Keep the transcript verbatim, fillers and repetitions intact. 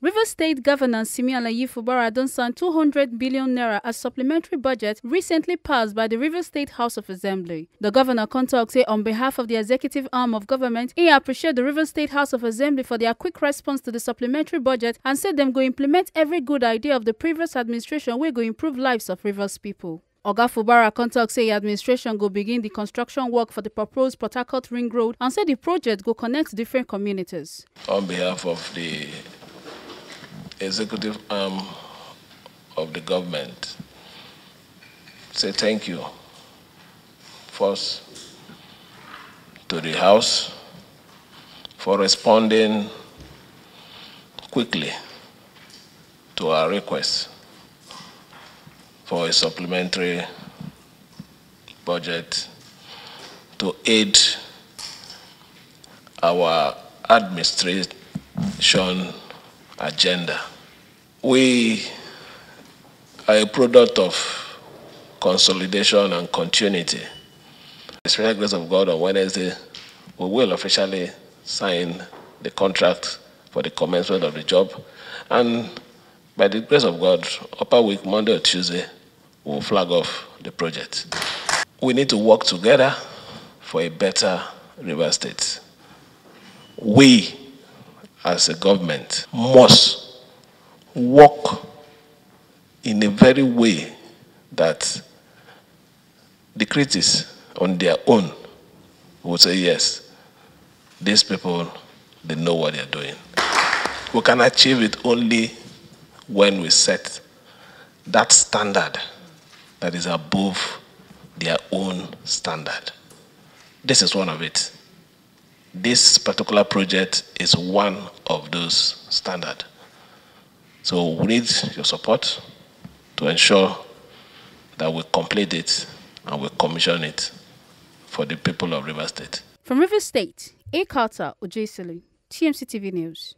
Rivers State Governor Simi Alayi Fubara don sign two hundred billion naira as supplementary budget recently passed by the Rivers State House of Assembly. The governor come talk say on behalf of the executive arm of government, he appreciate the Rivers State House of Assembly for their quick response to the supplementary budget and say dem go implement every good idea of the previous administration wey go improve lives of Rivers people. Oga Fubara come talk say the administration go begin the construction work for the proposed Port Harcourt Ring Road and say the project go connect different communities. On behalf of the executive arm of the government, say thank you first to the House for responding quickly to our request for a supplementary budget to aid our administration agenda. We are a product of consolidation and continuity. By the special grace of God, on Wednesday, we will officially sign the contract for the commencement of the job. And by the grace of God, upper week, Monday or Tuesday, we'll flag off the project. We need to work together for a better Rivers State. We, as a government, must work in a very way that the critics on their own will say, "Yes, these people, they know what they're doing." We can achieve it only when we set that standard that is above their own standard. This is one of it. This particular project is one of those standards. So we need your support to ensure that we complete it and we commission it for the people of Rivers State. From Rivers State, A Carter Ojesili, T M C T V News.